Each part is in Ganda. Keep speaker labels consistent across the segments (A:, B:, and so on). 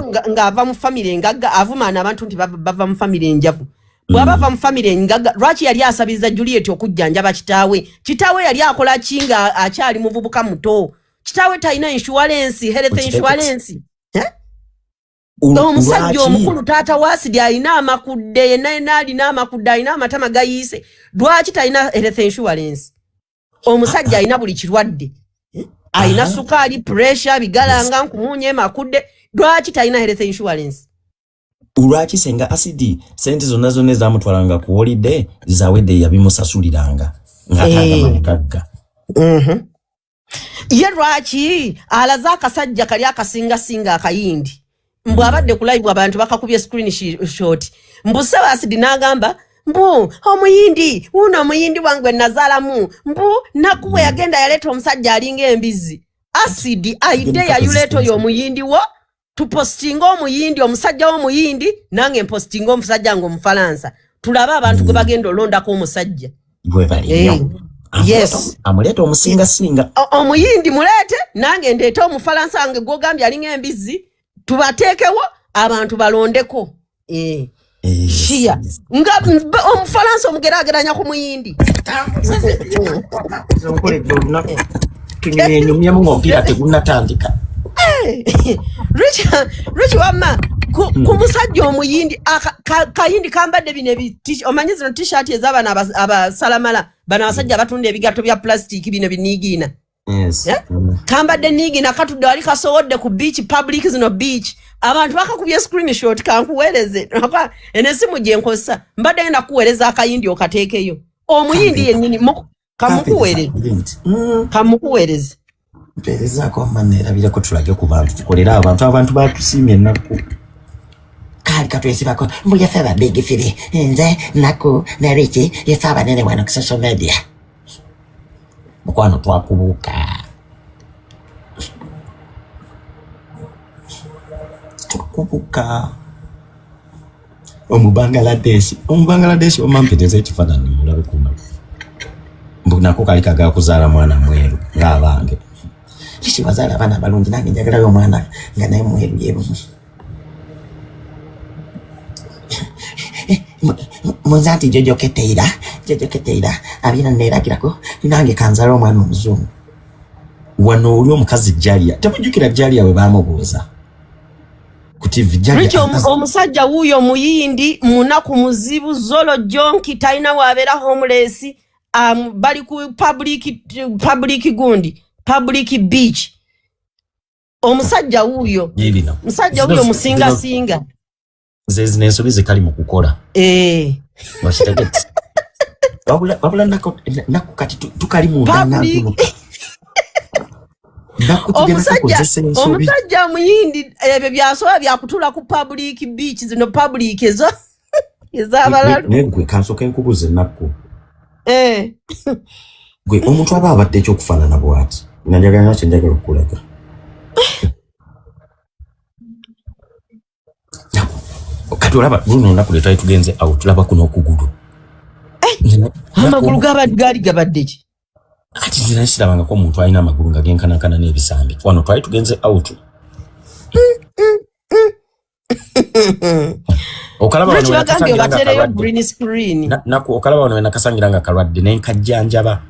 A: ng'ava mu famire engagga, avumaana abantu nti bava mu famire enjavu. Bw'aba ava mu famire engagga, lwaki yali asabiriza Juliet okujjanjaba kitaawe? Kitaawe yali akola ki nga akyali muvubuka muto? Kitaawe talina insurance, health insurance? Eh? Omusajja
B: Lwaki?
A: omukulu, taata wa Asidi, alina amakudde, yenna yenna alina amakudde, alina amatama gayiise, lwaki talina health insurance? Omusajja alina buli kirwadde, eh? Alina sukaali, pressure, bigalanga, nkumuunye, makudde, lwaki talina health insurance?
B: Lwaki senga Asidi sente zonna zonna ezamutwalanga ku holiday zawedde yabimusasuliranga ng'ate mugagga?
A: Ye lwaki alaze akasajja kali akasingasinga akayindi, mbu abadde ku live, abantu bakakubye screenshot, mbu saba Asidi n'agamba mbu omuyindi wuno, omuyindi wange nazaalamu, mbu naku bwe yagenda yaleeta omusajja alinga embizzi. Asidi aide yayuleeta oyo omuyindi wo, tupostinga omuyindi, omusajja w'omuyindi, nange mpostinga omusajja nga Omufalansa, tulabe abantu gwe bagenda olondako omusajja.
B: Gwe bali nnyo. Amuleeta omusingasinga.
A: Omuyindi muleete, nange ndeete Omufalansa wange gwogambye alinga embizzi, tubateekewo abantu balondeko. Shia nga Omufalansa omugeraageranya ku muyindi.
B: Nkoledde olunaku, tunyumyenyumyemu ng'omupiira tegunnatandika.
A: Rich, wamma ku musajja omuyindi, kayindi kambadde bino omanyi zino T-shirt ez'abana abasalamala, bano abasajja abatunda ebigatto bya plastic, bino biniigiina.
B: Yes.
A: Eh? Kambadde niigina, katudde wali, kasowodde ku beach, public zino beach, abantu bakakubye screenshot. Kankuweereze eno esimu gye nkozesa, mbadde ngenda kukuweereza akayindi okateekeyo, omuyindi yennyini, kamukuweereze. Kamukuweereze.
B: Mpeerezaako wamma, neerabireko, tulage ku bantu, tukolere abantu, abantu batusiimye ennaku.
C: Kaali katwesibako mbu yaffe ba big three, nze, Naku ne Riki, yeffe abanene wano ku social media.
B: Mukwano, twakubuuka, twakubuuka. Omubangaladeshi, omubangaladeshi wamma, mpeereza ekifaananyi mulabe kuno, mbu nako kali kagala kuzaala mwana mweru ng'abange.
C: Riki wazaala abaana abalungi, nange njagalayo omwana nga naye mweru yeru. Munze anti Jojo Keteira, Jojo Keteira abeera neeragirako, nange kanzala omwana omuzungu.
B: Wano oli omukazi Jalia, temujjukira Jalia we bamubuuza ku TV?
A: Rich,
B: Jalia
A: omusajja wuuyo muyindi, munaku, muzibu, zolo, junkie, talina waabeera, homeless, bali ku public gundi, public beach. Omusajja wuuyo.
B: Bino.
A: Musajja wuuyo musingasinga.
B: Ze zino ensobi zekali mu kukola. Wakitegedde? Wabula nako kati tukali mu
A: Public.
B: Naku tugenda
A: Omusajja
B: kukozesa ensobi.
A: Omusajja muyindi, ebyo byasobola byakutuula ku public beach, zino public ezo ez'abalalu.
B: Naye gwe, kansooke nkubuuze, Nakku.
A: Eh.
B: Gwe omuntu aba abadde ekyokufaanana bw'ati, nga njagala nakyo, njagala okukulaga. Naku, kati olaba luno olunaku lwe twali tugenze awo, tulaba kuno okugulu.
A: Amagulu gaali gabadde ki?
B: Kati nze nali sirabangako omuntu alina amagulu nga genkanankana n'ebisambi. Wano twali tugenze out, okalaba wano
A: Lwaki
B: we
A: bagambye
B: nakasangira nga
A: obateereyo
B: kalwadde.
A: green screen?
B: Naku, okalaba wano we nakasangira nga kalwadde nenkajjanjaba.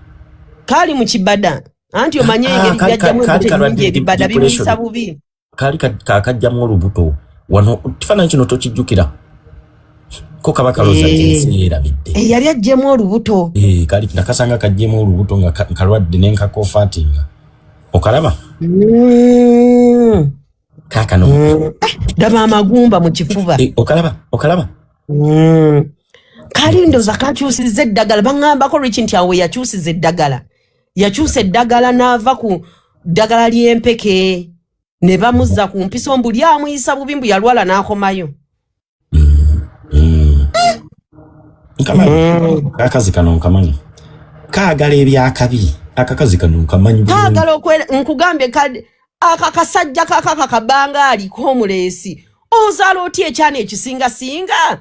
A: Kaali mu kibada, anti omanye
B: Ah,
A: engeri gyajjamu
B: kaali
A: embuto
B: kalwadde
A: ennyingi, ebibada
B: depression.
A: bimuyisa bubi.
B: Kaali kakajjamu olubuto. Wano kifaananyi kino tokijjukira ko? Kaba kalooza nti ensi yeerabidde.
A: Eh, yali aggyemu olubuto.
B: Eh, kaali nakasanga kajjemu olubuto nga kalwadde nenkakofaatinga, okalaba? Kaakano.
A: Daba amagumba mu kifuba.
B: Eh, okalaba, okalaba?
A: Kali ndoza kakyusiza eddagala. Baŋŋambako lwiki nti awo yakyusiza eddagala, yakyusa eddagala n'ava ku ddagala ly'empeke ne bamuzza ku mpiso, mbu lyamuyisa bubi, mbu yalwala n'akomayo.
B: Nkamanyi akakazi kano, nkamanyi kaagala ebyakabi. Akakazi kano nkamanyi bulungi.
A: Kaagala okwera, nkugambye kadi aka kasajja kakaka kabangaali k'omuleesi, ozaala otya ekyana ekisingasinga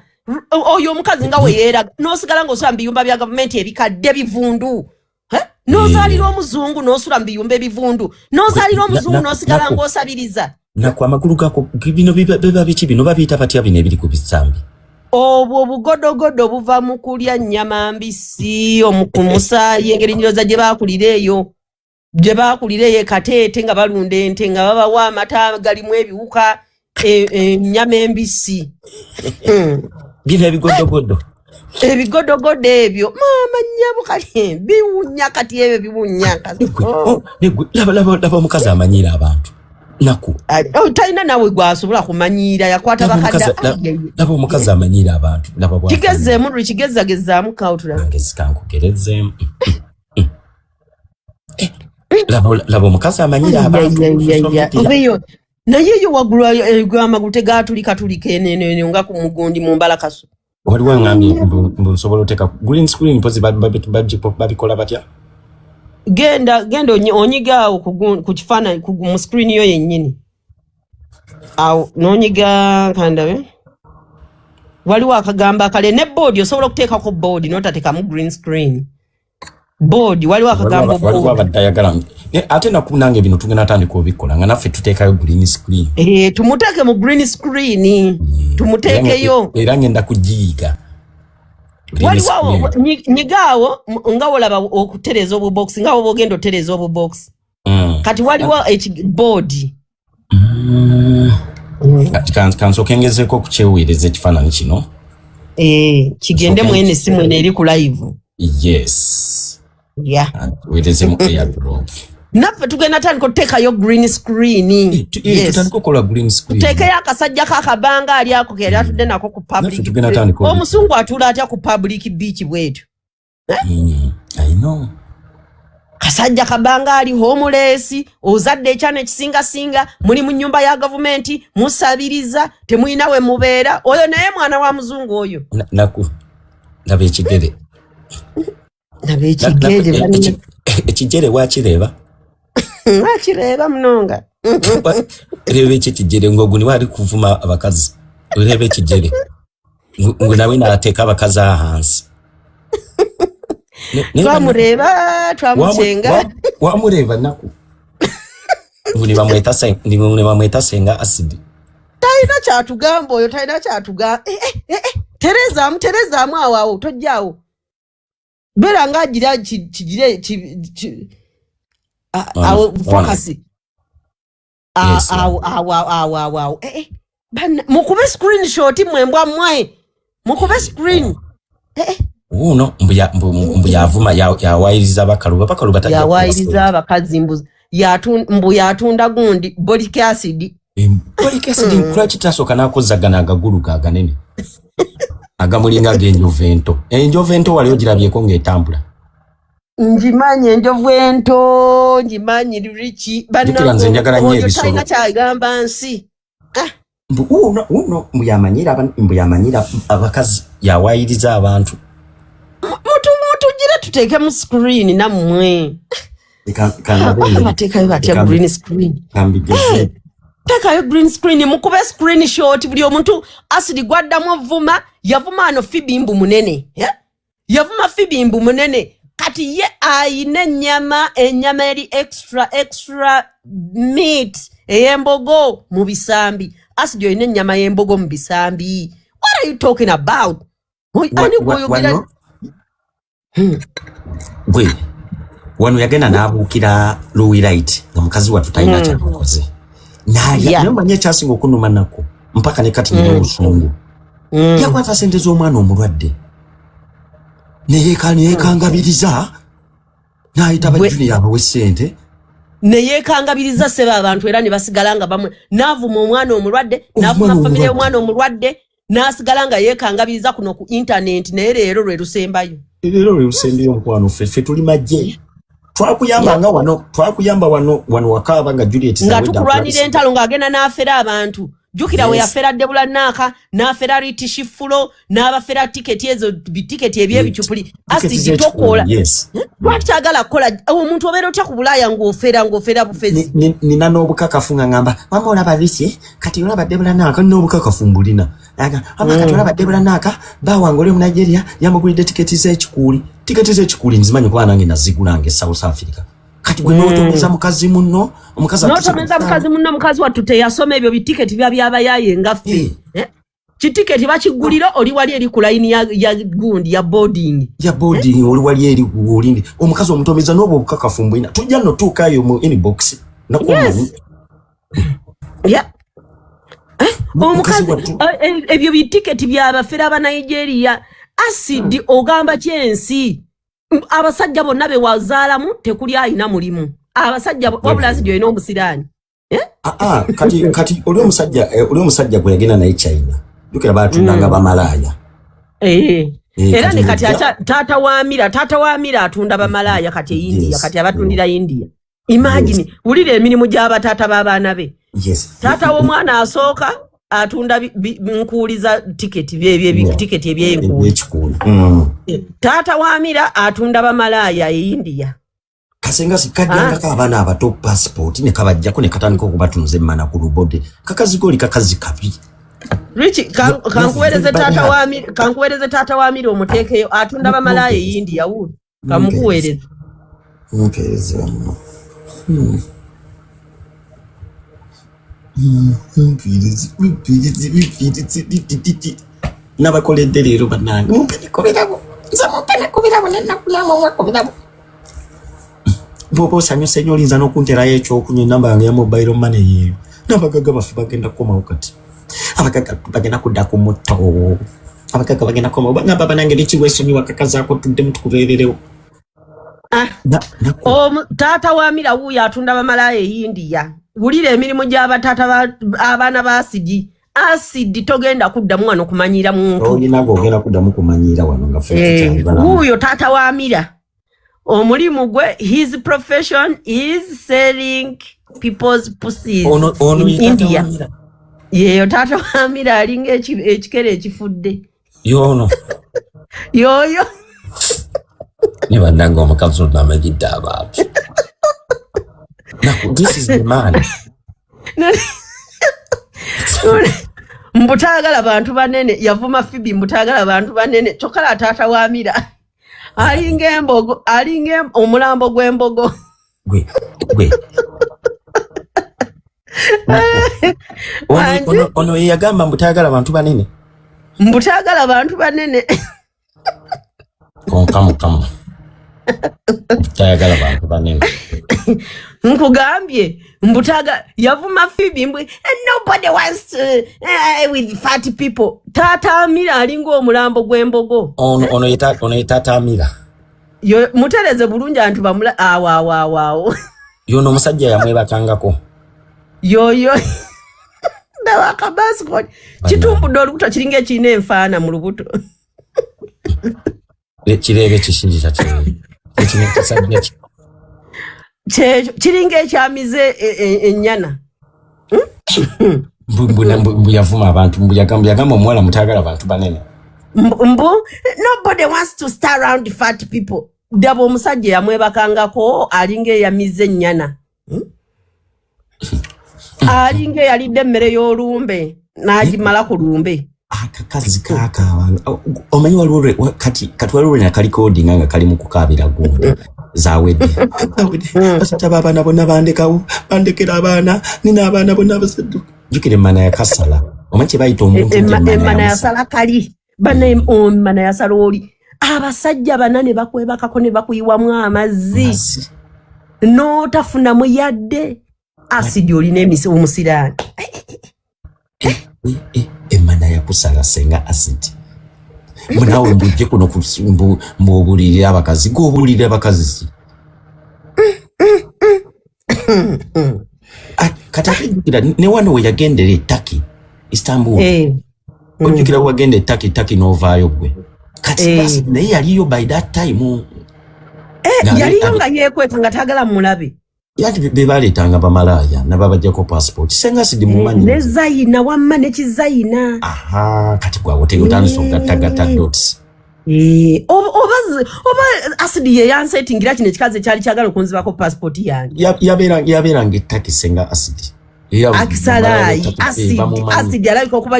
A: oyo omukazi nga we yeeraga, n'osigala ng'osula mu biyumba bya gavumenti ebikadde bivundu? Eh? N'ozaalira omuzungu n'osula mu biyumba ebivundu, n'ozaalira omuzungu n'osigala
B: Naku.
A: ng'osabiriza.
B: Naku, amagulu gako bino biba biki? Bino babiyita batya, bino ebiri ku bisambi?
A: Obwo obugodogodo buva mu kulya nnyama mbisi, ku musaayi, engeri nyoza gye baakulira eyo, gye baakulira eyo e Kateete nga balunda ente, nga babawa amata galimu ebiwuka, ennyama embisi.
B: Bino ebigodogodo.
A: Ebigodogodo ebyo, maama nnyabo, kati biwunya, kati ebyo biwunya.
B: Negwe, oh, negwe, laba, laba, laba omukazi amanyiira abantu, Naku.
A: Oh, talina nawe gwasobola kumanyiira, yakwata
B: Laba
A: bakadde.
B: Laba omukazi amanyiira abantu, laba bw'afaanana.
A: Kigezeemu luli, kigezagezaamu kawutula.
B: Nange zikankugerezeemu. Laba, laba omukazi amanyiira abantu ku social media.
A: Obeyo naye eyo waggulu amagulu tegatulika tulika eno nga ku mugundi mu mbalakaso.
B: Waliwo aŋŋambye mbu nsobola oteeka green screen, mpozi babikola batya?
A: Genda, genda onyiga awo ku kifaananyi, mu screen yo yennyini awo n'onyiga, kandabe, waliwo akagambo akale ne board. Osobola okuteekako board n'otateekamu green screen, board, waliwo akagambo
B: Waliwo
A: board.
B: Abadde ayagala. Ate naku, nange bino tugenda tandika obikola nga naffe tuteekayo green screen.
A: Eh, tumuteeke mu green screen, tumuteekeyo.
B: Era ngenda kugiyiga. Green
A: Waliwo awo
B: screen.
A: Nyiga awo nga wolaba okutereeza obubox, nga woba ogenda otereeza obubox. Kati waliwo board.
B: Kati kansooke ngezeeko okukyeweereza ekifaananyi kino.
A: Eh, kigende mwene essimu eno eri ku live.
B: Yes.
A: Yeah.
B: Weerezemu airdrop.
A: Naffe tugenda tandika otuteekayo green screen. Yes.
B: Tutandika okukola green screen.
A: Tuteekeyo akasajja kakabanga ali ako ke yali atudde nako ku
B: Naffe
A: public.
B: tugenda tandika
A: Omusungu atuula atya ku public beach bwetyo?
B: I know.
A: Kasajja kabanga ali homeless, ozadde ekyana ekisingasinga, muli mu nnyumba ya gavumenti, musabiriza, temulina we mubeera. Oyo naye mwana wa muzungu oyo.
B: Naku, laba ekigere.
A: Naba ekigere.
B: Ekigere wakireeba?
A: Wakireeba munonga.
B: Reba eki ekigere, ng'ogu niwe ari kuvuma abakazi. Urebe ekigere ngu nawe nateeka abakazi ahansi.
A: Twamureeba, twamucenga.
B: Wamureeba, Naku, ngu nibamweta Senga Acid.
A: Talina kyatugamba oyo, talina kyatugamba. Eh, eh, eh, eh, terezaamu, terezaamu awo, awo tojjaawo, beera nga agira kigire awo focus. Awo, awo, awo, awo, awo. Eh, eh, mukube screenshot mmwe, mbwa mmwe, mukube screen. Eh, eh.
B: Wuuno mbu yavuma, yawayiriza Bakaluba, Bakaluba tajja kuwa
A: Yawayiriza
B: ssente.
A: abakazi, mbu yatunda gundi boric acid.
B: Boric acid. Lwaki tasooka n'akozagana agagulu ge aganene agamulinga ag'enjovu ento? Enjovu ento wali ogirabyeko ng'etambula?
A: Ngimanyi enjovu ento, ngimanyi riki.
B: Jjukira nze njagala nnyo
A: Oyo
B: ebisolo.
A: talina kyagamba nsi.
B: Mbu wuuno, wuuno mbu yamanyira abakazi, yawayiriza abantu.
A: Mutugire tuteekemu screen nammwe. Bateekayo batya green screen?
B: Kambigeze.
A: Teekayo green screen, mukube screenshot buli omuntu. Acid gwaddamu ovuma, yavuma ano Fibi mbu munene, yeah? Yavuma Fibi mbu munene, kati ye ayina ennyama, ennyama eri extra, extra meat ey'embogo mu bisambi. Acid, olina ennyama y'embogo mu bisambi? What are you talking about? Ani gwoyogera?
B: Wano gwe wano yagenda n'abuukira Louis Light nga mukazi wattu talina kyamukoze nalya. Naye omanyi ekyasinga okunuma nako mpaka ne kati nina obusungu? Yakwata sente z'omwana omulwadde neyekangabiriza n'ayita ba junior abawe sente.
A: Neyekangabiriza seba abantu, era ne basigala nga bamwe n'avuma omwana omulwadde, n'avuma
B: Omwana
A: famire
B: omulwadde.
A: y'omwana omulwadde, n'asigala nga yeekangabiriza kuno ku intaneti, naye leero lwe lusembayo.
B: Leero lwe lusembyeyo, omukwano. Ffe tuli majje, twakuyamba nga wano, twakuyamba wano, wano wakaaba nga Juliet
A: nga
B: Zawedde
A: tukulwanira
B: akulabisa.
A: Entalo ng'agenda n'afera abantu. Jjukira we yafera Debula Naaka, n'afera Ritishifulo, n'abafera tiketi ezo, bitiketi ebyebicupuli.
B: Tiketi
A: Asidi
B: z'ekikumi,
A: tokola.
B: Yes.
A: Lwaki kyagala kukola? Omuntu obeera otya ku Bulaaya ng'ofera bufezi?
B: Nina n'obukakafu nga ngamba, "Mama, olaba biki kati? Olaba Debula Naaka." Nina obukakafu mbulina. "Mama, kati olaba Debula Naaka bawange oli mu Nigeria yamugulidde tiketi z'ekikuuli." Tiketi z'ekikuuli nzimanyi kuba nange nazigulanga e South Africa. Kati gwe n'otomeza mukazi munno, omukazi atuuse ku
A: N'otomeza
B: ttaano.
A: mukazi munno. Mukazi wattu teyasoma, ebyo bitiketi bya byabayaaye nga ffe. Eh? Kitiketi bakigulira oli wali eri ku layini ya gundi ya boarding.
B: Ya boarding, oli wali eri olindi omukazi omutomeza n'obwo obukakafu mbwina. Tujja nno tuukayo mu inbox nakumanyi.
A: Yes, yeah.
B: Mukazi
A: Omukazi
B: wattu.
A: Ebyo bitiketi byabafere aba Nigeria. Acid, ogamba kyensi abasajja bonna be wazaalamu tekuli ayina mulimu, abasajja wabula acid olina omusiraani.
B: Ah, ah, kati oli omusajja gwe yagenda naye China, jukira batundanga bamalaaya.
A: Era
B: Kati
A: ne kati taata wa Mira atunda bamalaaya kati e India. Kati abatundira India. Imagine, wulira emirimu gy'abataata b'abaana be. Taata w'omwana asooka atunda nkuuli za tiketi, byebyo tiketi ebyenkuuli.
B: Ebyekikuuli.
A: Taata wa Mira atunda bamalaaya e India.
B: Kasenga sikajjangako abaana abato passport ne kabajjako ne katandika okubatunza emmana ku lubode. Kakazi goli kakazi kabi.
A: Rich, kankuweereze taata wa Mira, kankuweereze taata wa Mira omuteekeyo, atunda bamalaaya e India. Wuuli, kamukuweereze.
B: Mumpeereze wamma. Mumpeereze, mumpeereze, mumpeereze, titititi. Nabakoledde leero bannange, mumpe ne ku birabo, nze mumpe ne ku birabo nenaku namwe ku birabo. Bw'oba osanyuse nnyo oyinza n'okunterayo ekyokunywa. Enamba yange ya mobile money yeeyo. N'abagagga baffe bagenda kukomawo kati, abagagga bagenda kudda ku mutto, abagagga bagenda kukomawo. Bagamba banange likiweesonyiwa kakazaako tuddemu tukubeererewo.
A: Ah, taata wa Mira wuuyo atunda bamalaaya e India. Wulira emirimu gy'abataata abaana ba Acid. Acid, togenda kuddamu wano kumanyiira muntu.
B: Olina gwe ogenda kuddamu kumanyiira wano nga ffe tukyali balamu.
A: Wuuyo taata wa Mira, omulimu gwe, his profession is selling people's pussies
B: Ono
A: in
B: ye taata
A: India.
B: wa Mira.
A: Yeyo taata wa Mira, alinga ekikere ekifudde.
B: Yono.
A: Yoyo.
B: Ne bannange, omukazi ono amanyidde abantu. Naku, this is the man.
A: Mbutaagala bantu banene, yavuma Fibi mbutaagala bantu banene, kyokka la taata wa Mira alinga embogo, alinga omulambo gw'embogo.
B: Gwe gwe. Ono,
A: Wangi?
B: ono ye yagamba mbu tayagala bantu banene.
A: Mbutaagala bantu banene.
B: Konka mukama, tayagala bantu banene.
A: Nkugambye mbutaga yavuma Fibi mbwe, "And nobody wants to, with fat people." Taata Amira alinga omulambo gw'embogo.
B: Ono ye taata Amira.
A: Mutereze bulungi antu bamula awo awo awo awo.
B: Yono omusajja yamwebakangako.
A: Yoyo, ndaba akabasikoti kitumbudde olubuto, kiringa ekirina enfaana mu lubuto.
B: Kireebe kishinjira kireebe ekino ekisajja ki.
A: Kyekyo kiringa ekyamize ennyana.
B: Mbu yavuma abantu, mbu yagamba omuwala mutayagala bantu banene.
A: Mbu nobody wants to stay around fat people. Ddaba omusajja yamwebakangako alinga eyamize ennyana. Alinga eyalidde emmere y'olumbe n'agimala ku lumbe.
B: Akakazi kakaabanga, omanyi waliwo kati waliwo lwe nakalikodinga nga kali mu kukaabira gundi zawedde. Basajja b'abaana bonna bandekawo, bandekera abaana, nina abaana bonna abasajja. Jjukira emmana yakasala, omanyi kye bayita omuntu nti emmana
A: Emmana
B: yamusala.
A: Yasala kali bana, emmana yasala oli abasajja bana ne bakwebakako ne bakuyiwamu amazzi.
B: Mazzi.
A: N'otafunamu yadde asidi, olina omusiraani.
B: Eh, emmana yakusala senga Acid. Mbu naawe mbujje kuno mbu obuulirira abakazi, gwe obuulirira abakazi si. Ah, kati ate jjukira ne wano we yagendera e Turkey, Istanbul. Ojjukira we wagenda e Turkey n'ovaayo gwe kati. Acid naye yaliyo by that time.
A: Yaliyo nga yeekweka nga tagala mulabe.
B: Yati be baleetanga bamalaaya nababajjako passport. Senga Acid mumanyi.
A: Ne Zayina wamma ne kizayina.
B: Aha, kati gwawe otandise okugattagatta dots.
A: Oba Acid ye yansetingira kino ekikazi ekyali kyagala okunzibako passport yange.
B: Yabeeranga e Turkey senga Acid.
A: Akisalaayi.
B: Bamalaaya
A: Acid
B: bamumanyi.
A: Acid alabika okuba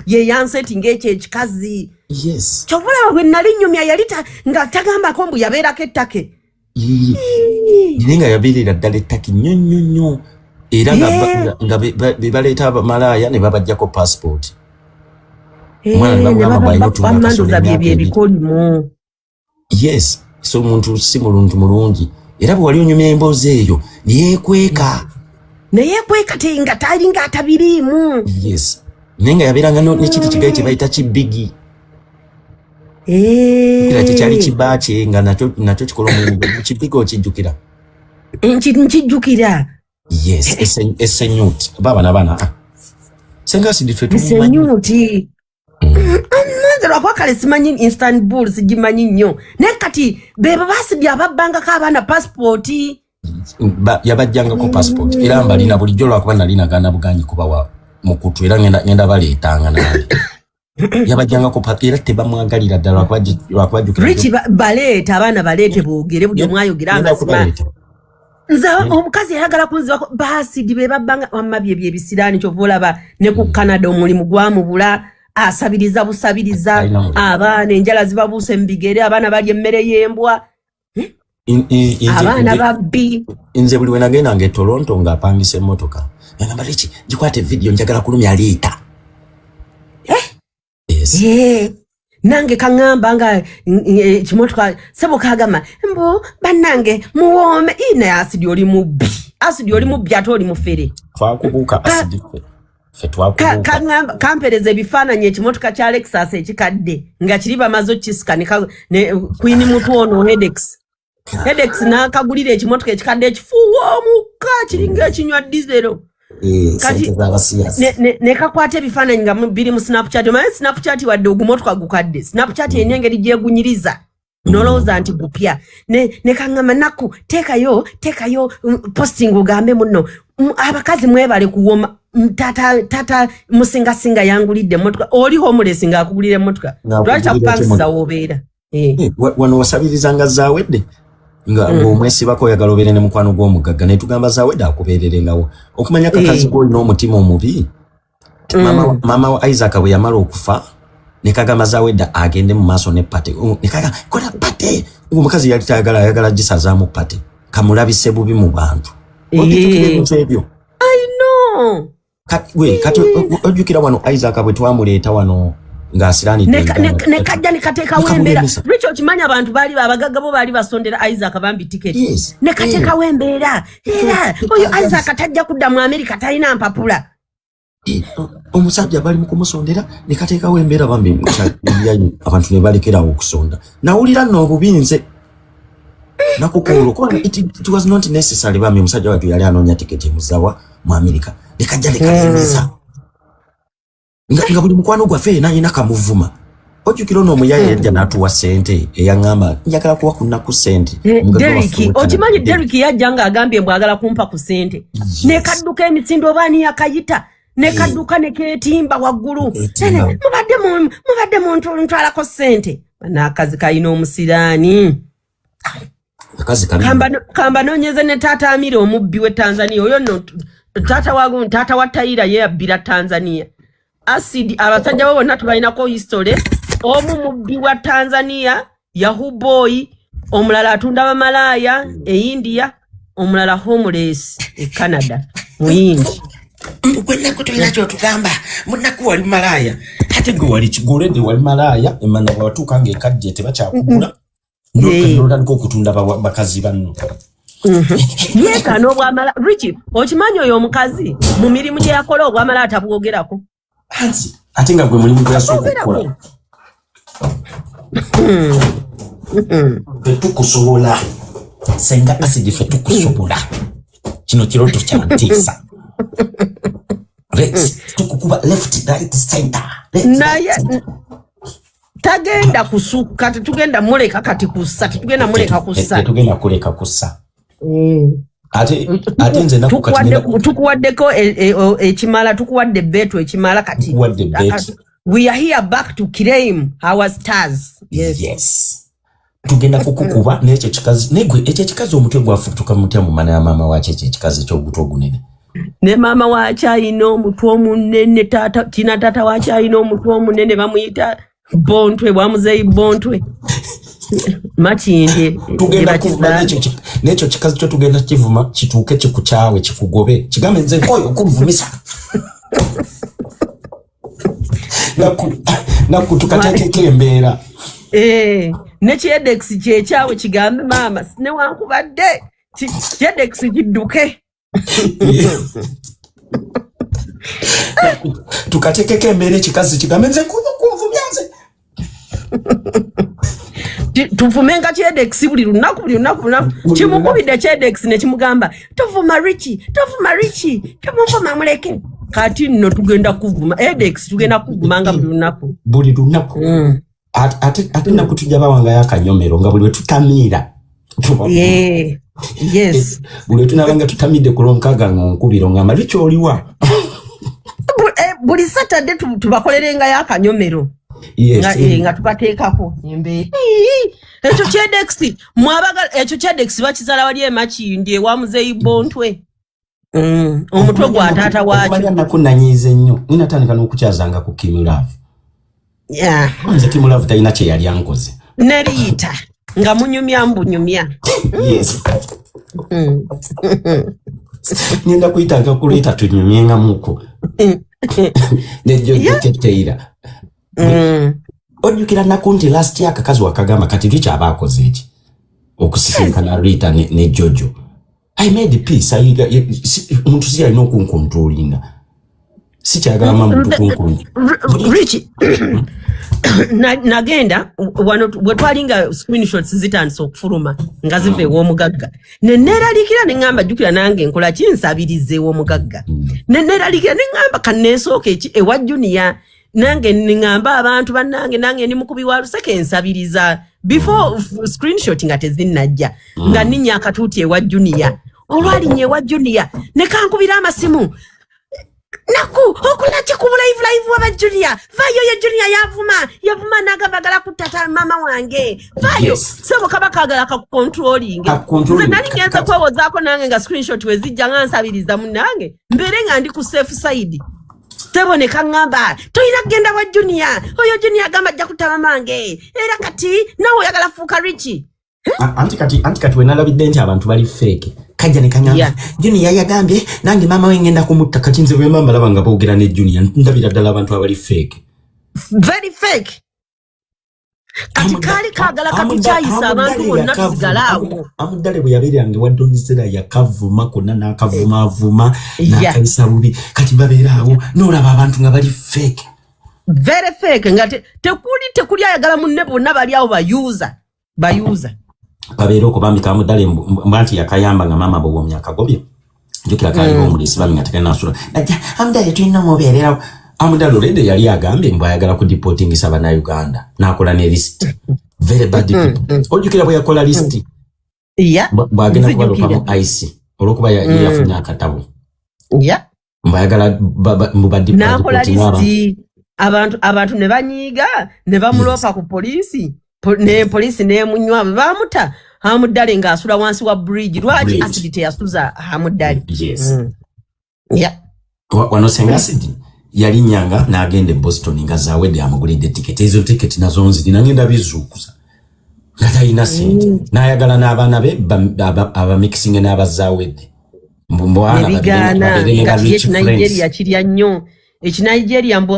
A: ye yansetinga ekyo ekikazi.
B: Yes.
A: Kyova olaba bwe nali nyumya yali nga tagambako mbu yabeerako e Turkey.
B: Naye nga yabeerera ddala ettaki nnyo nnyo nnyo, era nga be baleeta abamalaaya ne babajjako passport. Omwana ne bamugamba bw'alina otunda akasolo
A: Bamandoza
B: emyaka
A: byebyo
B: 2.
A: Ebikolimu.
B: Yes, so omuntu si muluntu mulungi, era bwe wali onyumya emboozi eyo neyeekweka.
A: Naye kweka te nga talinga atabiriimu.
B: Yes, naye nga yabeeranga nekiti kigayi kye bayita kibigi. Era kyekyali kibaakye nga nakyo kikola omulimu. Kibigi okijjukira?
A: Nkijjukira.
B: Yes, esenyuti baabana baana, ah. Senga Acid ffe tumumanyi.
A: Senyuti. Nze lwakuba kale simanyi Istanbul, sigimanyi nnyo, naye kati bebo basibye ababbangako abaana pasipooti.
B: Yabajjangako passport, era mbalina bulijjo, lwakuba nali nagaana buganyi kubawa mukutu, era ngenda baleetanga nange. Yabajjangako era tebamwagalira ddala lwakuba jjukira.
A: Rich, baleete abaana, baleete boogere, buli omu ayogere
B: Ngenda
A: amazima.
B: kubaleeta.
A: Nze omukazi yayagala kunzibako baasidi be babbanga wamma bye byebisiraani. Kyova olaba ne ku Canada omulimu gwamubula, asabiriza busabiriza.
B: Alina mulimu.
A: Abaana enjala zibabuuse mu bigere, abaana balya emmere y'embwa. Abaana babbi.
B: Nze buli we nagendanga e Toronto ng'apangisa emmotoka, nagamba, "Liki, gikwata evidiyo, njagala kulumya liita." Yes.
A: Nange kaŋŋamba nga ekimotoka sebo kagamba mbu bannange muwoome. Ii, naye Asidi oli mubbi, Asidi oli mubbi, ate oli mufere.
B: Twakubuuka, Asidi, ffe twakubuuka.
A: Kaŋŋamba kampereza ebifaananyi, ekimotoka kya Lexus ekikadde nga kiri bamaze okukisika ne Queen mutwe ono Hedex, Hedex n'akagulira ekimotoka ekikadde ekifuuwa omukka, kiringa ekinywa dizero. Kati
C: Sente z'abasiyasi.
A: Ne kakwata ebifaananyi nga biri mu Snapchat. Omanyi Snapchat, wadde ogumotoka gukadde, Snapchat erina engeri gyegunyiriza nolowooza nti gupya. Ne kaŋŋamba, "Naku, teekayo teekayo posting ogambe muno, abakazi mwebale kuwoma. Tata musingasinga yangulidde emmotoka." Oli homeless ng'akugulira emmotoka?
B: Ng'akugulira
A: Lwaki takupangisiza
B: ekimotoka?
A: w'obeera?
B: Wano wasabirizanga Zawedde nga ng'omwesibako, oyagala obeere ne mukwano gw'omugagga, naye tugamba Zawedde akubeererengawo. Okumanya kakazi gw'olina omutima omubi. Maama wa Isaac bwe yamala okufa, ne kagamba Zawedde agende mu maaso ne party. Ne kaga kola party, omukazi yali tayagala, ayagala gisazaamu party kamulabise bubi mu bantu. Ojjukira ebintu ebyo?
A: No.
B: Kati ojjukira wano Isaac bwe twamuleeta wano ng'asiranidde Uganda?
A: Ne kajja ne kateekawo embeera.
B: Nekamulemesa.
A: Rich, okimanyi abantu baali abagagga bo baali basondera Isaac bambi tiketi?
B: Yes.
A: Ne kateekawo embeera, era oyo Isaac tajja kudda mu Amerika, talina mpapula.
B: Omusajja bali mu kumusondera, ne kateekawo embeera bambi yayi, abantu ne balekerawo okusonda. Nawulira nno obubi nze nakukoolo kubanga it was not necessary. Bambi omusajja wattu yali anoonya tiketi emuzawa mu Amerika, ne kajja ne kalemesa nga buli mukwano gwaffe yena alina kamuvuma. Ojjukira ono omuyaye yajja n'atuwa ssente, eyaŋŋamba, "Njagala kuwa ku nnaku ssente"? Omugagga
A: Derek,
B: waffe we Canada.
A: okimanyi Derek yajja ng'agambye mbw agala kumpa ku ssente?
B: Yes.
A: Ne kadduka emisindo, oba ani yakayita, ne kadduka ne keetimba waggulu.
B: Keetimba.
A: Ene, mubadde muntu ntwalako ssente. N'akazi kalina omusiraani.
B: Akazi kabi.
A: Kamba noonyeze ne taata Amira omubbi w'e Tanzania oyo nno, taata wa Tayira ye yabbira Tanzania. Acid, abasajja bo bonna tubalinako history. Omu mubbi wa Tanzania, yahoo boy, omulala atunda bamalaaya e India, omulala homeless e Canada, muyindi.
B: Gwe Nnaku, tolina kyotugamba. Munaku, wali malaaya, ate gwe wali kigolede, wali malaaya emana bwewatuuka ngaekaddiye tebakyakugula. Notandika okutunda bakazi banno.
A: Yeekaana obwamala. Rich, okimanyi oyo omukazi mu mirimu gye yakola obwamala atabwogerako?
B: Anti ate nga gwe mulimu gwe yasooka okukola. Ffe tukusobola, Senga Acid, ffe tukusobola. Kino kirooto kya ntiisa. Rex, tukukuba left, right, center, left, right,
A: Naye
B: center.
A: tagenda kusukka, tetugenda muleka kati kussa, tetugenda muleka kussa.
B: Tetugenda kuleka kussa. Ate nze Naku kati
A: Tukuwaddeko ekimala, tukuwadde ebbeetu ekimala kati.
B: Tukuwadde ebbeetu.
A: We are here back to claim our stars, yes.
B: Yes, tugenda kukukuba n'ekyo kikazi. Naye gwe, ekyo ekikazi omutwe gwafutuka mutya mu mana ya maama wakyo, ekyo ekikazi eky'ogutwe ogunene?
A: Ne maama waakyo ayina omutwe omunene. Taata kina, taata waakyo ayina omutwe omunene, bamuyita Bontwe, bwamuzeeyi Bontwe. Makindye.
B: Tugenda kuvuma n'ekyo kikazi kyo, tugenda kivuma kituuke kikukyawe, kikugobe, kigambe nze nkoyo okunvumisa. Naku tukateekeko embeera.
A: Eh, ne kyedex kyekyawe kigambe maama newankubadde kyedex kidduke.
B: Tukateekeko embeera, ekikazi kigambe nze nkoyo okunvumya nze.
A: Tuvumenga kyedex buli lunaku, buli lunaku, buli lunaku.
B: Buli
A: Kimukubidde kyedex ne kimugamba tovuma Richi, tovuma Richi, tomuvuma, muleke. Kati nno tugenda kuvuma edex, tugenda kuvumanga buli lunaku.
B: Buli lunaku. Ate naku tujja bawangayo akanyomero nga buli lwe tutamiira buli lwe tunaba nga tutamidde ku lwonkaaga nga onkubira ngamba likyoliwa.
A: Buli Saturday tubakolerengayo akanyomero. Nga tubateekako embeera. Ekyo kyedex mwabagala, ekyo kyedex bakizala wali emakindi ewa muzeeyi Bontwe. Omutwe gwa taata waakyo.
B: Okumanya naku nanyiize nnyo, ninatandika n'okukyazanga ku Kimulove. Nze Kimulove talina kye yali ankoze.
A: Neriyita nga munyumya mbunyumya.
B: Yes. Ngenda kuyitanga kuluyita tunyumyengamuko nejjoteteira. Ojjukira naku nti last year akakazi wakagamba kati likyaba akoze eki okusisinkana Rita ne Jojo. I made peace. Omuntu si yalina okunkontrolinga, sikyagala ma muntu kunkontrol.
A: Rich, nagenda wano bwe twalinga screenshots zitandise okufuluma nga ziva ew'omugagga, ne neeraliikira ne ŋŋamba, jjukira nange nkola kinsabiriza ew'omugagga, ne neeraliikira ne ŋŋamba kanneesooka eki ewa Junior, nange neŋŋamba abantu bannange, nange ndi mukubi wa luseke, nsabiriza. Before screenshot nga tezinnajja, nga nninnya akatuuti ewa Junior. Olwalinnya ewa Junior ne kankubira amasimu, naku okola ki ku live, live waba Junior, vayo ye Junior yavuma, yavuma nagamba agala kuttata mama wange, vayo. Sebo kaba kagala kakucontrolling.
B: Kakucontrolling.
A: Nze nali ngenze kwewozaako nange nga screenshot wezijja nga nsabiriza munnange mbeere nga ndi ku safe side. Sebo ne kaŋŋamba tolina kugenda wa Junior, oyo Junior agamba ajja kutta mama wange, era kati nawe oyagala fuuka Richi.
B: Anti kati wenalabidde nti abantu bali fake, kajja ne kanyamba, Junior yagambye nange maama we ngenda kumutta. Kati nze bwe mba mbalaba nga boogera ne Junior, ndabira ddala abantu abali fake.
A: Very fake. Kati kaali kaagala katukyayisa abantu bonna tusigale awo.
B: Amuddale bwe yabeeranga ewa Donizera yakavuma konna n'akavumaavuma n'akayisa bubi. Kati babeera awo n'olaba abantu nga bali fake.
A: Very fake, nga tekuli ayagala munne, bonna bali awo bayuuza bayuuza.
B: Babeera okwo bambi kamuddale mbwa nti yakayamba nga maama bwewomya akagobye. Njukira kaaliwo omulisi bambi nga tekanasula najja Amuddale tulina omubeererawo. Amuddale olwedde yali agambye mbu ayagala kudeportingisa bannayuganda n'akola ne list, very bad people. Ojjukira bwe yakola list bw'agenda
A: Nzijukira.
B: kubalukamu ice olwokuba ye yafunye akatabo mbu ayagala mbu
A: N'akola
B: badeportinga abantu.
A: lisiti, abantu ne banyiiga ne bamuloopa ku poliisi. Ne poliisi nemunywa bwe bamuta Hamuddale ng'asula wansi wa bridge. Lwaki
B: Bridge.
A: Acid teyasuza Hamuddale?
B: Yes.
A: Yeah.
B: Wano senga Acid yalinnyanga n'agenda e Boston nga Zawedde amugulidde tiketi. Ezo tiketi nazo nzirina, ngenda bizuukusa nga talina sente, n'ayagala n'abaana be abamikisinge n'abazawedde. Mbu abaana
A: Nebigaana.
B: babeere ne
A: Nga
B: ba
A: kiri
B: rich friends.
A: Ekinigeria kirya nnyo ekinigeria. Mbu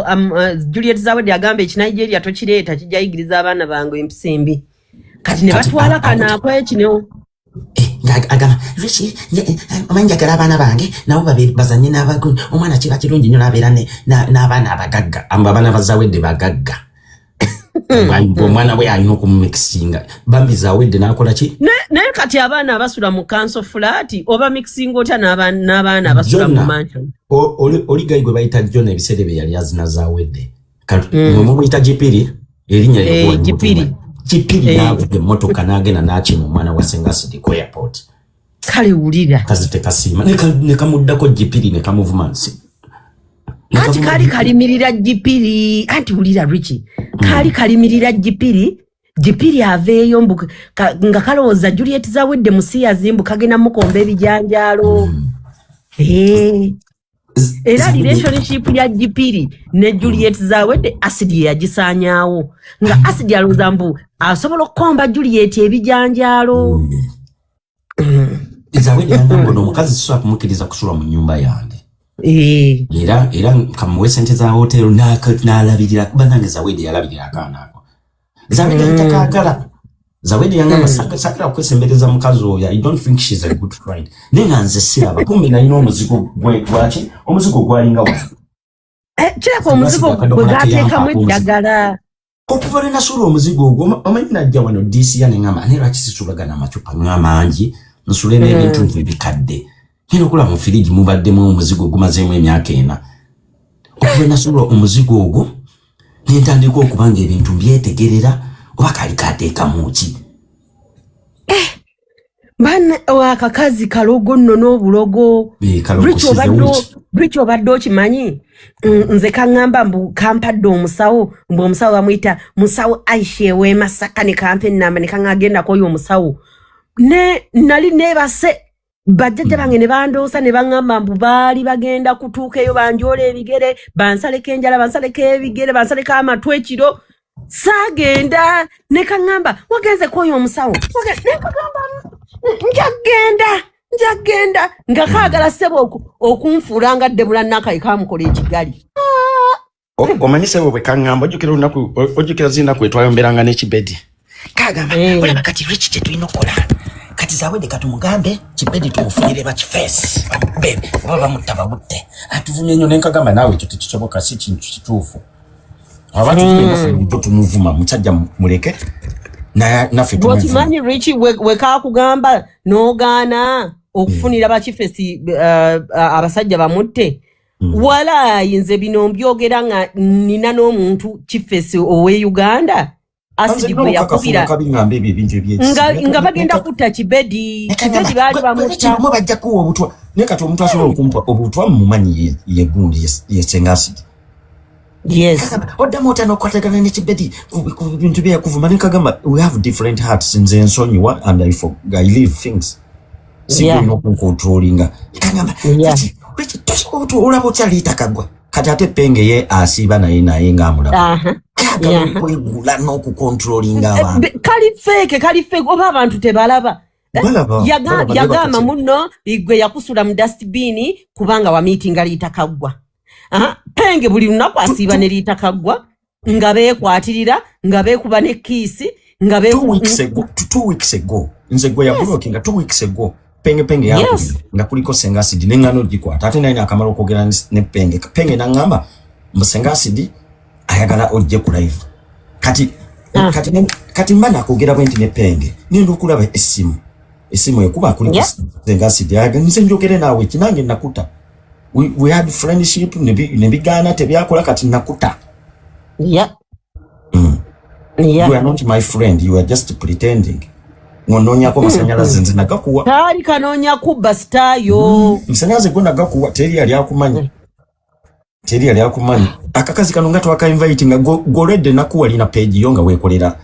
A: Juliet Zawedde agamba ekinigeria tokireeta, kijja yigiriza abaana bange empisa embi. Kati ne
B: Kati
A: batwala kano akwekino.
C: Eh, nga agamba Richi, omanyi njagala abaana bange nabo bazanye n'abagu omwana kiba kirungi nnyo n'abeera n'abaana abagagga.
B: Mbu abaana ba Zawedde bagagga. Mbu omwana we alina okumumikisinga. Bambi Zawedde n'akola ki?
A: Naye kati abaana abasula mu council flat oba mixing otya n'abaana abasula mu
B: Jonna.
A: mansion?
B: Oli guy gwe bayita Jona, ebiseera bye yali azina Zawedde. Mwe mumuyita Gipiri, erinnya lye
A: Gipiri.
B: Gipiri.
A: Eh.
B: N'avuga emmotoka n'agenda n'akima omwana wa Senga Acid ku airport.
A: Kale wulira.
B: Kazi tekasiima ne kamuddako Gipiri ne kamuvuma nsi. Ne
A: Anti
B: kavuma
A: kaali
B: Gipiri.
A: kalimirira Gipiri. Anti wulira Richi, kaali kalimirira Gipiri, Gipiri aveeyo mbu nga kalowooza Juliet Zawedde musiyazi, mbu kagenda mukomba ebijanjaalo. Eh. Era relationship ya Gipiri ne Juliet Zawedde, Acid ye yagisaanyaawo, nga Acid alowooza mbu asobola okukomba Juliet ebijanjaalo.
B: Zawedde yangamba, "Ono omukazi sisobola kumukkiriza kusula mu nnyumba yange." Era kamuwe sente za hotero n'alabirira. Banange, Zawedde yalabirira akaana ako. Zawedde yatakaagala. Zawedde yangamba, "Saagala kwesembereza mukazi oyo. I don't think she's a good friend." Naye nga nze siraba, kumbe nalina omuzigo gwaki, omuzigo gwalinga wa
A: Kireka omuzigo gwe gateekamu eddagala.
B: Okuva lwe nasuula omuzigo ogwo, omanyi najja wano disiya neŋamba, "Ane lwaki sisulagana amacupa nywa mangi, nsule n'ebintu nvu ebikadde?" Ngenda okulaba mu firiji mubaddemu omuzigo gumazeemu emyaka 4. Okuva lwe nasuula omuzigo ogwo, nentandika okuba nga ebintu mbyetegerera, oba kali kateekamu ki.
A: Bana, akakazi kalogo nno n'obulogo.
B: Kalogo.
A: Rich,
B: She's a witch.
A: Rich, obadde okimanyi? Nze kaŋŋamba mbu kampadde omusawo, mbu omusawo bamuyita musawo Aisha ew'e Masaka, ne kampa ennamba, ne kaŋŋagendako oyo omusawo. Ne nali neebase, bajjajja bange ne bandoosa ne baŋŋamba mbu baali bagenda kutuuka eyo banjoola ebigere, bansaleko enjala, bansaleko ebigere, bansaleko amatu ekiro. Saagenda. Ne kaŋŋamba, "Wagenzeko oyo omusawo?" Ne kagamba, "Njagenda, njagenda." Nga kaagala ssebo okunfuula nga Ddebula Nakayi kamukola ekigali.
B: Omanyi sebo bwe kaŋŋamba, ojjukira olunaku, ojjukira zinaku etwayomberanga n'ekibedi, kagamba, "Olaba kati Rich, kye tulina okukola kati, Zawedde katumugambe Kibedi tumufunire bakifeesi bamukube, oba bamutta bamutte, atuvumye nnyo." Nenkagamba, "Naawe ekyo tekisoboka, si kintu kituufu. Abantu tugenda tumuvuma, musajja muleke naffe tumuvuma."
A: Bw'okimanyi Rich, we kakugamba n'ogaana okufunira bakifesi abasajja bamutte, walaayi nze bino mbyogera nga nina n'omuntu kifesi ow'e Uganda, Asidi gwe yakubira
B: Kabiŋŋamba ebyo ebintu ebyekisi.
A: Nga bagenda kutta Kibedi. Kibedi baali bamutta.
B: Kirumu bajja kuwa obutwa, naye kati omuntu asobola okumpa obutwa mumanyi ye gundi ye Senga Acid. "Oddamu otya n'okwatagana ne Kibedi ku bintu byeyakuvuma?" Nekagamba, "We have different hearts. Nze nsonyiwa and I leave things. Sigulina okuncontrollinga." Kagamba, "Olaba otya Liita Kagwa?" Kati ate Penge ye asiiba naye ng'amulaba. Kagala okwegula n'okucontrollinga abantu.
A: Kali fake, kali fake, oba abantu tebalaba?
B: Balaba, balaba, naye
A: Yagamba
B: bakati-
A: muno gwe yakusula mu dustbin kubanga wamiitinga Liita Kaggwa. Aha, Penge buli lunaku asiiba ne Liita Kaggwa nga beekwatirira, nga beekuba ne kiss, nga
B: 2 weeks ago, 2 weeks ago, nze gwe yablockinga 2 weeks ago. Penge, Penge yankubira nga kuliko Senga Acid, neŋŋana ogikwata, ate naye nakamala okwogera ne Penge. Penge naŋŋamba mbu Senga Acid ayagala ojje ku live kati. Kati mba nakwogera bwe nti ne Penge, ngenda okulaba essimu ekuba, kuliko Senga Acid, ayagala nze njogere naawe. Kinange nakuta. We had friendship ne bigaana, tebyakola, kati nakuta. You are not my friend, you are just pretending. Ngonoonyako masanyalaze, nze nagakuwa.
A: Kaali kanoonya kubba sitaayo.
B: Masanyalaze go nagakuwa, teri yali akumanyi, teri yali akumanyi. Akakazi kano nga twakainvite, nga goredde nakuwa lina page yo nga weekolera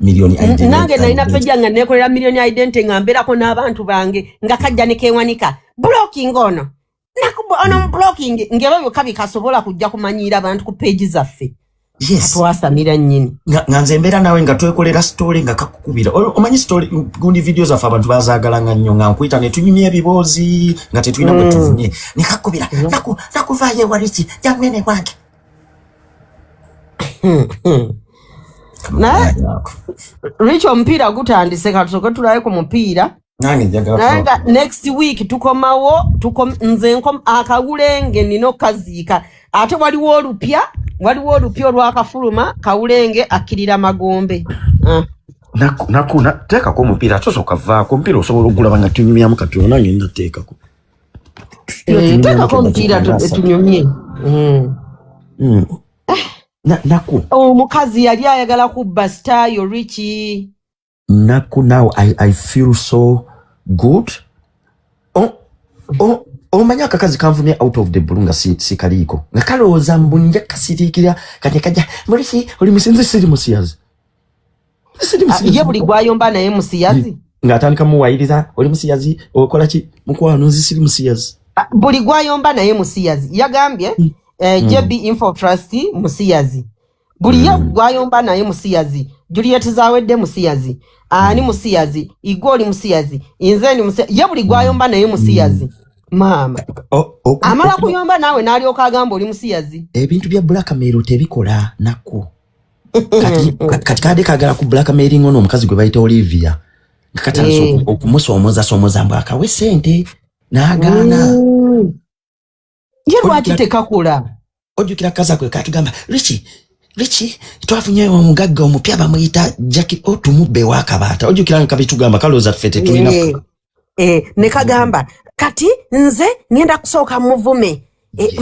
B: Million Identity.
A: Nange nalina page nga nekolera Million Identity, nga mbeerako n'abantu bange, nga kajja ne keewanika, "Blocking ono." Ono blocking ng'ebyo byokka bikasobola kujja kumanyiira abantu ku page zaffe. Twasamira nnyini.
B: Nga nze mbeera naawe nga twekolera story, nga kakukubira. Omanyi story gundi, video zaffe abantu bazaagalanga nnyo, nga nkuyita ne tunyumya ebiboozi nga tetulina bwe tuvumye, ne kakubira, "Nakuvaayo ewaliki jamwene wange."
A: Naye Rich, omupiira gutandise, katusooke tulabe ku mupiira.
B: Nange njagala
A: Naye nga next week tukomawo, nze akawulenge nina okukaziika, ate waliwo olupya olwakafuluma, kawulenge akkirira magombe. Ah.
B: Naku teekako omupiira, tosooka vaako omupiira, osobola ogulaba nga tunyumyamu katono, nange ndateekako.
A: Teekako omupiira tunyumye.
B: Naku.
A: Omukazi yali ayagala kubba sitaayo, Riki.
B: Naku, now I feel so good. Omanyi akakazi kanvumye out of the blue nga si kaliiko, nga kalowooza mbu nja kasiriikira, kati kajja muliki, "Oli musinzi." Siri musiyazi, siri
A: Ah,
B: musiyazi.
A: Ye buli gwayomba naye musiyazi.
B: Ng'atandika muwayiriza, "Oli musiyazi, okola ki?" Mukwano, nze siri musiyazi.
A: Ah, buli gwayomba naye musiyazi yagambye JB Info Trust musiyazi, buli ye gwayomba naye musiyazi, Juliet Zawedde musiyazi, ani musiyazi, Igoli musiyazi, nze ndi musiyazi, ye buli gwayomba naye musiyazi. Maama amala kuyomba naawe n'alyoka agamba oli musiyazi.
C: Ebintu bya blackmail tebikola nakku. Kati kadde kagala ku blackmailing ono omukazi gwe bayita Olivia, nga katandise okumusoomoza mbu akawe sente n'agaana.
A: Ye lwaki tekakola?
C: Ojjukira kaza kwe katugamba, Riki, Riki, twafunye omugagga omupya bamuyita Jackie, otumubbe wakabaata. Ojjukira nga kabitugamba, kalowooza ffe tetulina.
A: Ne kagamba kati nze ngenda kusooka muvume.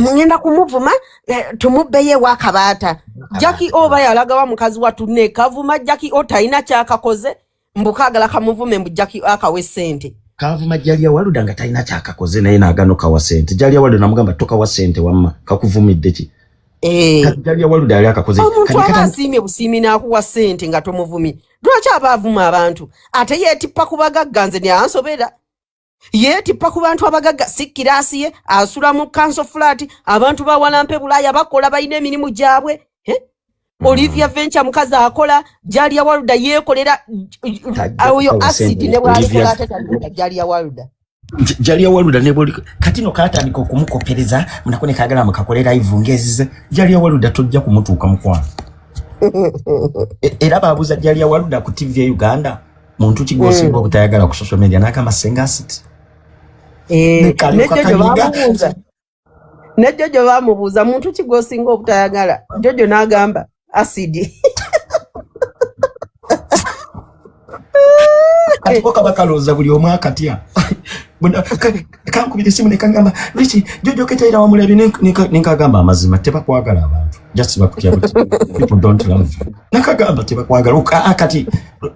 A: Ngenda kumuvuma, tumubbeyo ewakabaata. Jackie oba yalagawa mukazi wattu ne kavuma Jackie o talina kyakakoze, mbu kaagala kamuvume, mbu Jackie akawe sente.
C: Kavuma Jalia Waluda nga talina kyakakoze, naye n'agano kawa sente. Jalia Waluda namugamba, tokawa sente, wamma kakuvumidde ki? Kati Jalia Waluda yali akakoze.
A: Omuntu
C: Kati
A: aba asiimye busiimi n'akuwa ssente nga tomuvumi, lwaki aba avuma abantu? Ate yeetippa ku bagagga, nze nyansobera, yeetippa ku bantu abagagga. Si kiraasi ye asula mu council flat, abantu bawalampe Bulaaya bakola, balina emirimu gyabwe. Eh? Olivia Venture mukazi akola, Jalia Waluda yeekolera.
C: Tajja
A: Oyo
C: kukawa
A: Acid
C: sente.
A: ne bwalikola
C: Olivia
A: ate talikola Jalia Waluda.
C: Jalia Waluda ne bwoli kati no katandika okumukopereza munako ne kagala mukakole live ngezize. Jalia Waluda tojja kumutuuka, mukwano. Era babuuza Jalia Waluda ku TV ya Uganda, muntu ki gw'osinga obutayagala ku social media, n'agamba Senga Acid.
A: Ne
C: Nekalyoka
A: Jojo
C: kanyiga.
A: bamubuuza, ne Jojo bamubuuza, muntu ki gw'osinga obutayagala, Jojo n'agamba Acid.
C: Kati ko kaba kalowooza buli omu akatya. Kankubira esimu ne kagamba, Riki, Jojo Ketaira wamulabye? Nenkagamba amazima, tebakwagala abantu, just bakutya buti. People don't love you. Nakagamba tebakwagala. Kati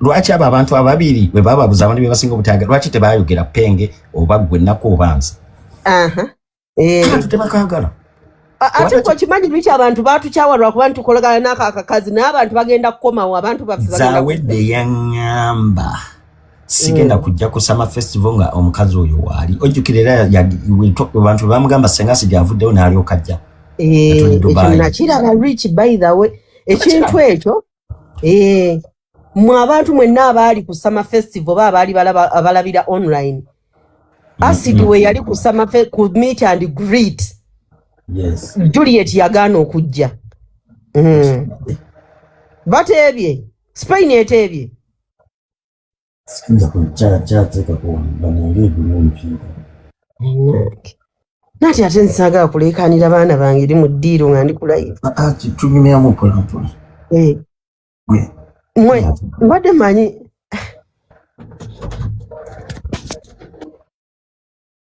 C: lwaki abo abantu ababiri bwe bababuza abantu be basinga obutayagala, lwaki tebayogera penge oba gwe nako oba nze?
A: Aha. Eh.
C: Abantu tebakwagala.
A: Ate gwe okimanyi lwiki abantu batukyawa? Lwakuba ntukolagana n'ako akakazi, naye abantu bagenda kukomawo, abantu baffe bagenda.
C: Zawedde yaŋŋamba sigenda kujja ku summer festival nga omukazi oyo waali. Ojjukira era abantu bamugamba Senga Acid avuddeyo n'alyoka ajja. Tuli
A: Ekyo
C: Dubai.
A: nakiraba, Rich, by the way, ekintu ekyo, mwe abantu mwenna abaali ku summer festival oba abaali abalabira online, Acid we yali ku summer ku meet and greet, Juliet yagaana okujja. Bateebye Spain, eteebye.
B: Siyinza kyateekako banange egulu omupiira.
A: Nati ate nsaagala kuleekaanira baana bange eri mu ddiiro nga ndi ku live.
B: Ah, ah, tunyumyamu mpola mpola. Gwe.
A: Mwe mbadde manyi.